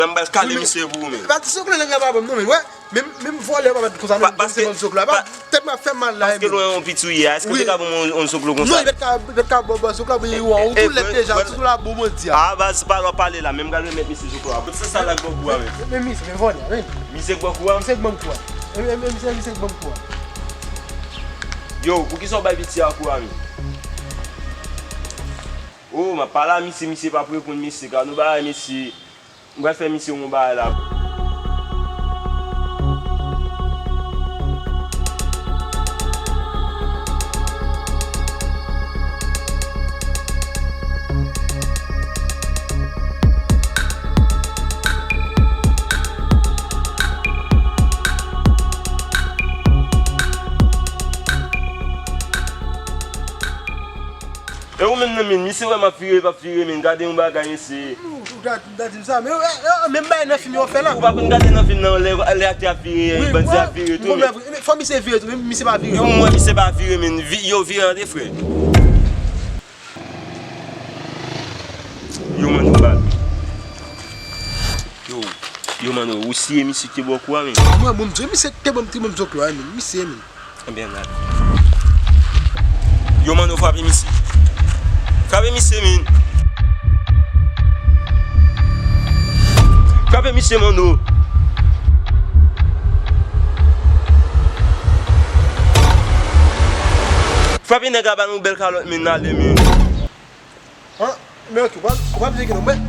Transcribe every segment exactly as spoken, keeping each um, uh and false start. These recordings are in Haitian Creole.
Mwen pral kale misye pou ou menm. Pati sou kleren la pa bon non, men wè. Menm, menm vòlè pa mèt konsa, menm se bon zoklo. Tèt mwen ap fè m mal la. Paske lwen yon piti ou ye a, èske ou te ka ban mwen yon zoklo konsa? Non, li mèt ka, li mèt ka ban zoklo, men ou tou lèd deja, ou tou la bon bandi a. Ah, baz, pa lè w pale la, menm gade remèt misye zoklo a. Se sa la k ban kou a menm. Men misye, men vòlè, men. Misye k ban kou a? Misye k ban kou a. Men, men, misye, misye k ban kou a. Yo, poukisa w bay piti a kou a menm? Oh, m ap pale a misye, misye p ap reponn, mesye, gade yon bagay, mesye. M pral fè misye yon bagay la. E ou menm nan, men, misye wè m ap vire, m ap vire, men, gade yon bagay, mesye. Ou ta, ou ta di m sa, men, eh, eh, menm bagay nan fim yo fè la. Ou pa konn gade nan fim nan, lè, lè aktè ap vire, bandi ap vire tou, men. Fò misye vire tou, men misye pa vire. Yo, m wè misye pa vire, men, vi-, yo vire an de frè. Yo, mano, bal. Yo, yo, mano, ou siye misye ki te bò kou a, men. Mwen, bon, Dieu, misye te bon, te bon, zoklo a, men, misye, men. Ebyen, n ale. Yo, mano, frape misye. Frape misye, men. Frape misye, mano. Frape nèg la, ba l yon bèl kalòt, men, n ale, men. An, men ok, w ap, w ap veye geto. Mwen,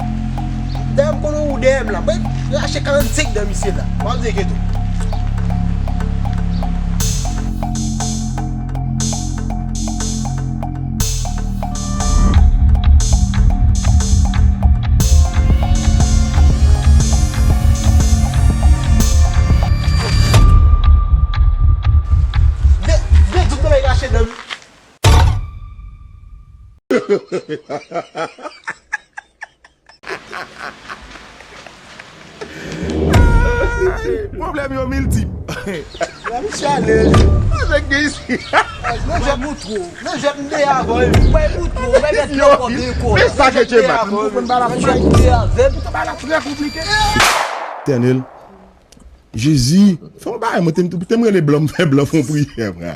dèyè m konnen ou dèyè m la. Mwen, rache karannsenk dan misye la. W ap veye geto. De, de dout nan rache dan. Pwoblèm yo miltip. Nan misye ale. Avèk gen isi. Mwen jwèt moutre w. Mwen jwèt m dèyè avè w. Mwen moutre w. Mwen mèt lòkò de kò. Men sa ke Djema. Mwen jwèt m dèyè avè w. Mwen jwèt m dèyè avè w. Pou bagay la trè konplike. Etènèl. Jezi, fè yon bagay, mwen te, te m rele blan, m fè blan fè yon priyè, frè.